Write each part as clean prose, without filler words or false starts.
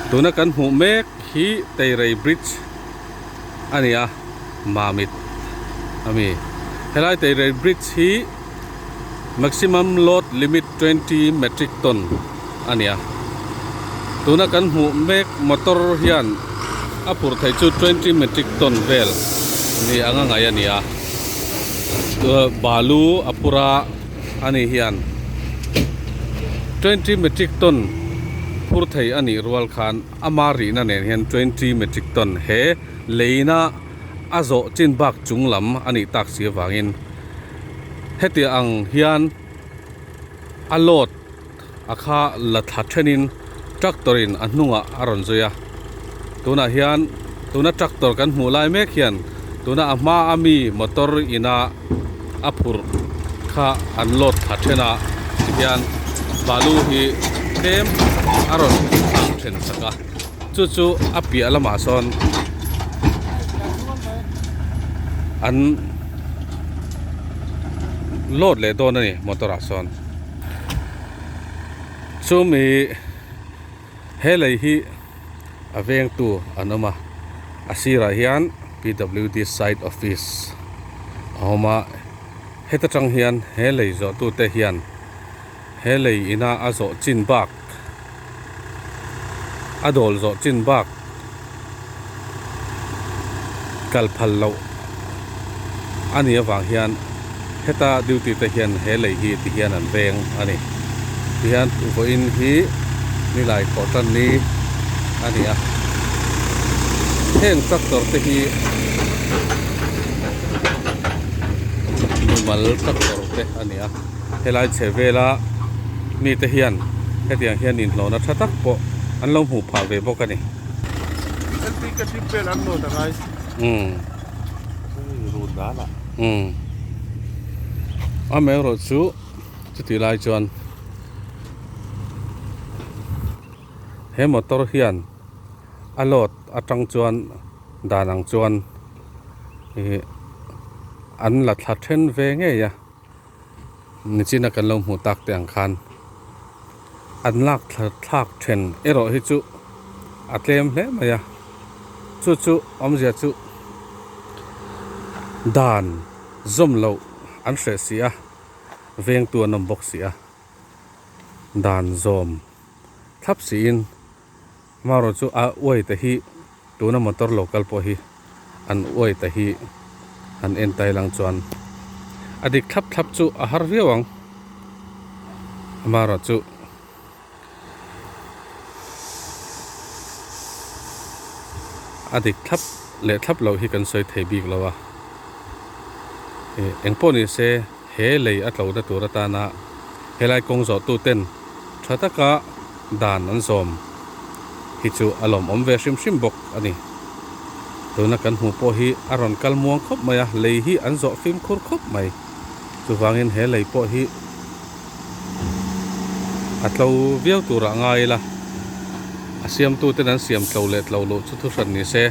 Tuna kan hmuh mek hi Teirei Bridge a ni a, Mamit a mi. Helai Teirei Bridge hi maximum load limit 20 metric ton a ni a. Tuna kan hmuh mek motor hian a phurh theih chu 20 metric ton vel ni anga ngaih a ni a. Balu a phur a. Ani hian 20 metric ton phur thei a nih rual khan ama rihna nen hian 20 metric ton he leina a zawh chin bak chung lam a nih tak si avangin hetiang ang hian a load a kha la thla thenin tractor in a hnungah a rawn zui a tunah hian tuna tractor kan hmuh lai mek hian tuna a hma a mi motor ina a phurh kha an load thla then a tihian balu hi tlem a rawn thlak then sak a chu chu a piah lamah sawn an load leh dawn a ni motor ah sawn. Chumi he lei hi a vengtu an awm a a sirah hian P W D site office a awm a heta tang hian he lei zawh tute hian he lei ina a zawh chin bak a dawl zawh chin bak kal phal loh a nih avang hian heta duty te hian he lei hi ti hian an veng a ni tihian vawiin hi nilai khawh tan ni a ni a heng tractor te hi mimal tractor te a ni a helai chheh vela mite hian hetiang hian inhlawhna tha tak pawh an lo hmuh phah ve bawk a ni. Amaherawh chu chutih lai chuan he motor hian a load atang chuan dan ang chuan ih an la thla then ve ngei a. Nichina kan lo hmuh tak te ang khan an lak thla thlak then erawh hi chu a tlem hle mai a chu chu awmzia chu dan zawm loh an hreh si a vengtu an awm bawk si a dan zawm thlap siin amaherawh chu a uai te hi. Tuna motor lo kal pawh hi an uai ta hi han en tai lang chuan a dik thlap thlap chu a har viau ang amaherawh chu a dik thlap leh thlap loh hi kan sawi thei bik lo a ih engpawh ni se he lei a tlo na tur atana helai kawng zawh tu ten tha taka dan an zawm hi chu a lawmawm ve hrim hrim bawk a ni. Tuna kan hmuh pawh hi a rawn kal muang khawp mai a, lei hi an zawh fimkhur khawp mai. Chuvangin he lei pawh hi a tlo viau turah ngai ila, a siamtuten an siam tlo leh tlo loh chu thuhran ni se.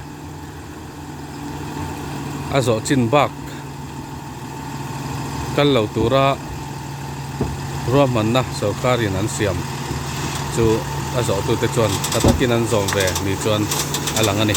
A zawh chin bak kal lo tura ruahmanna sorkarin an siam chu a zawhtute chuan tha takin an zawm ve ni chuan a lang a ni.